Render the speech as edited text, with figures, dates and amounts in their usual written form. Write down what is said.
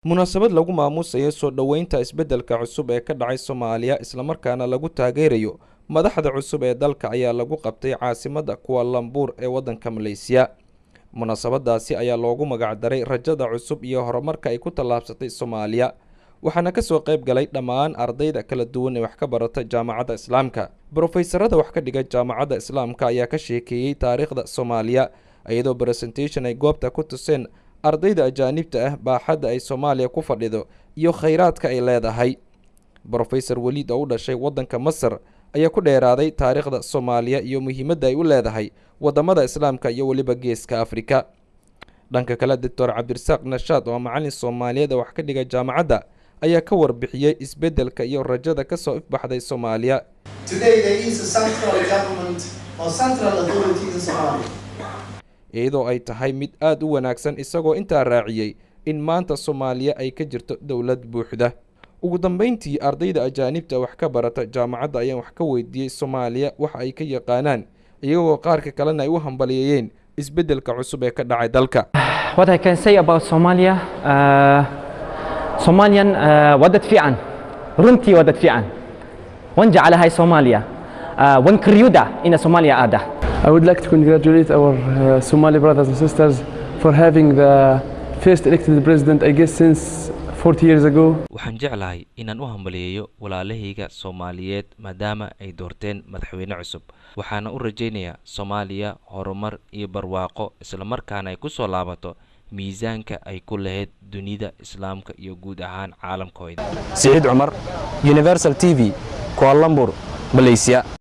Munaasabad lagu maamuusayo soo dhoweynta isbeddelka cusub ee ka dhacay Soomaaliya, islamarkaana lagu taageerayo madaxda cusub ee dalka, ayaa lagu qabtay caasimadda Kuala Lumpur ee waddanka Malaysiya. Munaasabadaasi ayaa loogu magacdaray rajada cusub iyo horumarka ay ku tallaabsatay Soomaaliya, waxaana ka soo qayb galay dhammaan ardayda kala duwan ee wax ka barata Jaamacadda Islaamka. Brofeysarada wax ka dhiga Jaamacadda Islaamka ayaa ka sheekeeyey taariikhda Soomaaliya, iyadoo presentation ay goobta ku tuseen ardayda ajaanibta ah baaxadda ay Soomaaliya ku fadhido iyo khayraadka ay leedahay. Brofesor Weliid oo u dhashay waddanka Masar ayaa ku dheeraaday taariikhda Soomaaliya iyo muhiimadda ay u leedahay waddamada Islaamka iyo weliba Geeska Afrika. Dhanka kale, Doctor Cabdirasaaq Nashaad oo macalin Soomaaliyeed oo wax ka dhiga jaamacadda ayaa ka warbixiyey isbeddelka iyo rajada kasoo ifbaxday Soomaaliya. Today there is a central government or central authority in Somalia. Iyadoo ay tahay mid aada u wanaagsan, isagoo intaa raaciyey in maanta Soomaaliya ay ka jirto dowlad buuxda. Ugu dambeyntii, ardayda ajaanibta wax ka barata jaamacadda ayaan wax ka weydiiyey Soomaaliya waxa ay ka yaqaanaan, iyagoo qaarka kalena ay u hambaliyeeyeen isbeddelka cusub ee ka dhacay dalka. What I can say about Somalia, Somalian wadad fiican, runtii wadad fiican, waan jeclahay Soomaaliya, waan karyuda ina Soomaaliya aada. I would like to congratulate our Somali brothers and sisters for having the first elected president, I guess, since 40 years ago. Waxaan jeclahay inaan u hambaliyeeyo walaalahayga Soomaaliyeed maadaama ay doorteen madaxweyne cusub, waxaana u rajaynayaa Soomaaliya horumar iyo barwaaqo, islamarkaana ay ku soo laabato miisaanka ay ku lahayd dunida Islaamka iyo guud ahaan caalamkooda. Siciid Cumar, Universal TV, Kuala Lumpur, Malaysia.